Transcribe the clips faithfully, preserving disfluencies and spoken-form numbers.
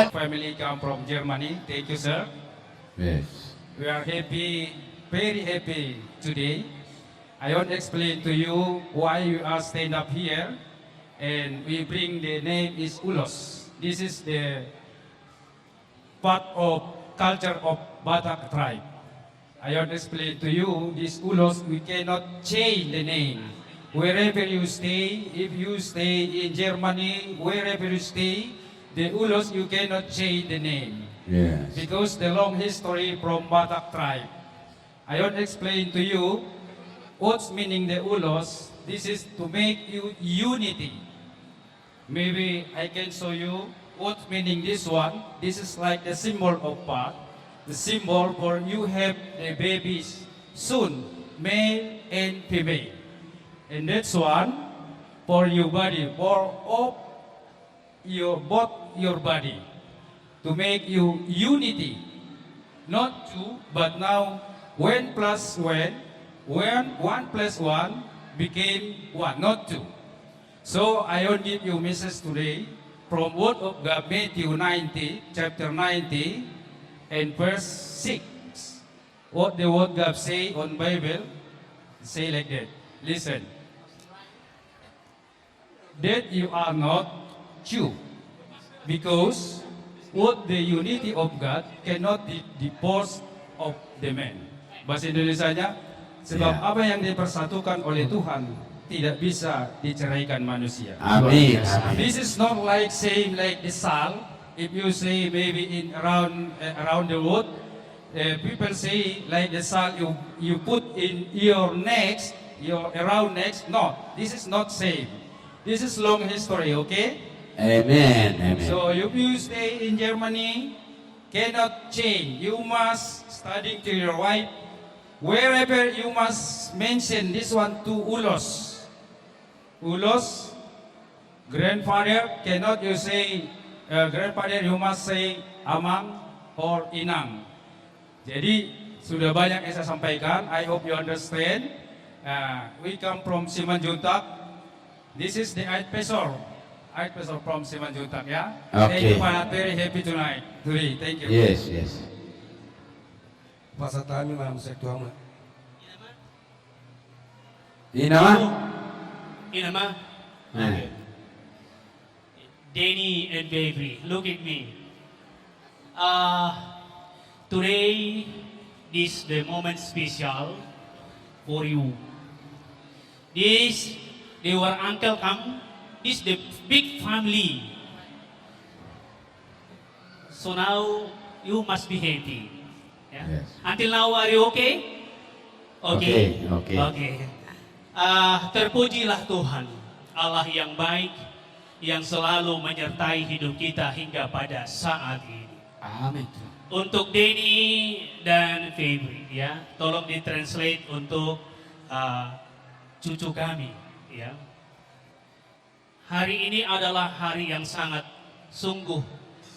Family come from Germany. Thank you, sir. Yes. We are happy, very happy today. I won't explain to you why we are stand up here and we bring the name is Ulos. This is the part of culture of Batak tribe. I won't explain to you, this Ulos, we cannot change the name. Wherever you stay, if you stay in Germany, wherever you stay, the Ulos, you cannot change the name. Yes. Because the long history from Batak tribe. I won't explain to you what's meaning the Ulos. This is to make you unity. Maybe I can show you what meaning this one. This is like the symbol of part. The symbol for you have the babies soon, male and female. And that's one for your body, for of your, both your body, to make you unity, not two, but now one plus one, one, one plus one became one, not two. So I will give you message today from Word of God, Matthew nineteen, chapter nineteen, and verse six. What the Word God say on Bible, say like that. Listen. That you are not two, because what the unity of God cannot be divorced of the man. Bahasa Indonesianya, sebab Ya. apa yang dipersatukan oleh Tuhan tidak bisa diceraikan manusia. Amin. Amin. This is not like same like the shawl. If you say maybe in around, uh, around the world, uh, people say like the shawl you, you put in your neck, your around neck. No, this is not same. This is long history, okay? Amen. Amen. So if you stay in Germany, cannot change. You must studying to your wife. Wherever you must mention this one to Ulos. Ulos, grandfather, cannot you say, uh, grandfather, you must say amang or inang. Jadi, sudah banyak yang saya sampaikan. I hope you understand. Uh, we come from Simanjuntak. This is the Ait Pesor. Ait Pesor from Simanjuntak, ya. Thank you, Okay. Pak. Very happy tonight. Today. Thank you. Yes, yes. Pasahat hami ma muse tu hamu. Ina ma? Ina ma? Eh. Okay. Denny and Baby, look at me. Uh, today, this the moment special for you. This, the, your uncle come, this the big family. So now, you must be happy. Ya. Yes. Until now, are you okay? Okay. Okay, okay. Okay. Ah, terpujilah Tuhan, Allah yang baik, yang selalu menyertai hidup kita hingga pada saat ini. Amin. Untuk Denny dan Febri, ya, tolong ditranslate untuk, ah, cucu kami, ya. Hari ini adalah hari yang sangat sungguh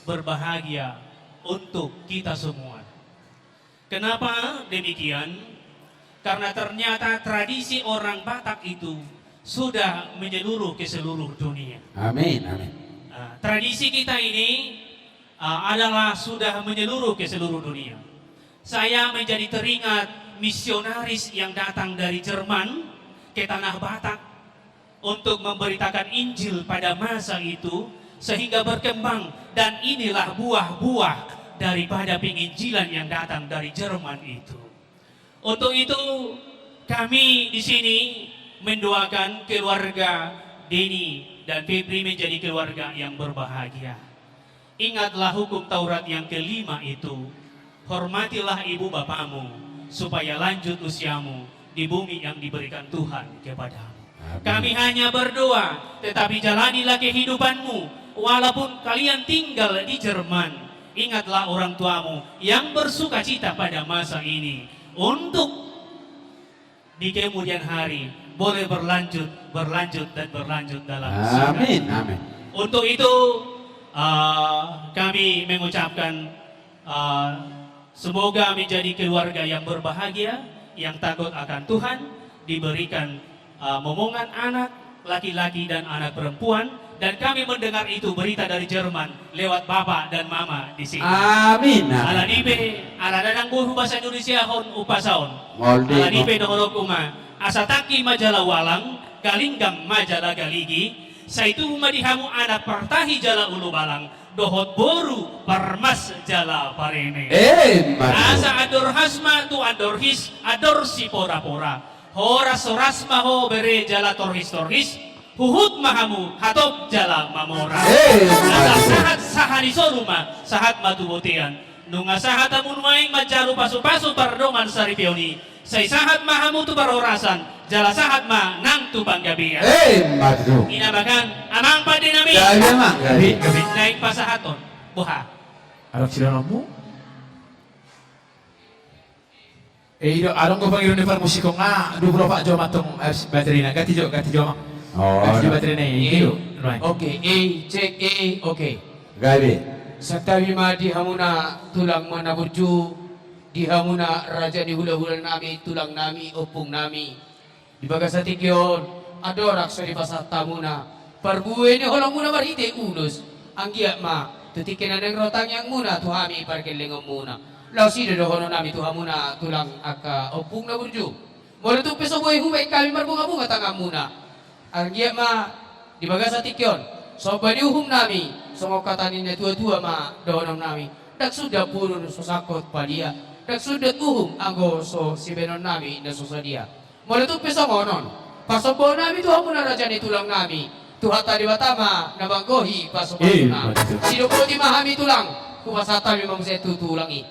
berbahagia untuk kita semua. Kenapa demikian? Karena ternyata tradisi orang Batak itu sudah menyeluruh ke seluruh dunia. Amin, amin. Ah, tradisi kita ini, ah, adalah sudah menyeluruh ke seluruh dunia. Saya menjadi teringat misionaris yang datang dari Jerman ke tanah Batak untuk memberitakan Injil pada masa itu, sehingga berkembang, dan inilah buah-buah daripada penginjilan yang datang dari Jerman itu. Untuk itu, kami di sini mendoakan keluarga Denny dan Febri menjadi keluarga yang berbahagia. Ingatlah hukum Taurat yang kelima itu, "Hormatilah ibu bapamu, supaya lanjut usiamu di bumi yang diberikan Tuhan kepadamu." Amin. Kami hanya berdoa, tetapi jalanilah kehidupanmu, walaupun kalian tinggal di Jerman. Ingatlah orang tuamu yang bersukacita pada masa ini, untuk di kemudian hari boleh berlanjut, berlanjut, dan berlanjut dalam surga. Amin, amin. Untuk itu, eh, kami mengucapkan, eh, semoga menjadi keluarga yang berbahagia, yang takut akan Tuhan, diberikan, eh, momongan anak laki-laki dan anak perempuan, Dan kami mendengar itu berita dari Jerman lewat bapak dan mama di sini. Amin, amin. Alani pe, ala ndang boi bahasa Indonesia on hupasahat. Mauliate. Alani pe dohononku ma, asa tangki ma jala ualang, galinggang ma jala galigi, sai tubu ma di hamu anak partahi jala ulubalang, dohot boru parmas jala pareme. Emma tutu. Asa andor has ma tu andor his, andor sipora-pora. Horas-horas ma ho bere jala torhis-torhis, huhut ma hamu hatop jala mamora. Emma tutu. Asa sahat sahat ni solu ma, sahat ma tu bontean. Nunga sahat hamu nuaeng manjalo pasu-pasu pardongan saripeon i, sai sahat ma hamu tu parhorasan, jala sahat ma nang tu panggabean. Emma tutu. Ina ma kan, amang pande nami. Gabe, amang, gabe. Gabe. Naeng pasahaton. Boha? Adong sidohononmu? Eh, i do, adong do pangido ni parmusik on, ah, dua puluh opat jam antong, eh, baterina. Ganti jo, ganti jo, amang. Oh, ganti jo baterina i, i do. Oke, eh, cek, eh, oke. Gabe. Santabi ma di hamuna tulang ma na burju, di hamuna raja ni hula-hula nami, tulang nami, ompung nami. Di bagasan tingki on, andorang so dipasahat hamuna parbue ni holongmuna marhite ulos, anggiat ma tu tingki na naeng ro tangiangmuna tu hami pargellengonmuna. Laos i do dohonon nami tu hamuna tulang angka ompung na burju. Molo tung pe so boi hubaen hami marbunga-bunga tanganmuna, anggiat ma di bagasan tingki on, somba ni uhum nami, songon hata ni na tua-tua ma dohonon nami. Ndang sundat purun so sangkot padia, ndang sundat uhum anggo so sibaenon nami na so sadia. Molo tung pe songon on, parsombaon nami tu hamuna raja ni tulang nami, Tuhanta Debata ma na manggohi parsombaon nami. Emma tutu. Sidok boti ma hami tulang, hupasahat hami ma muse tu tulang i.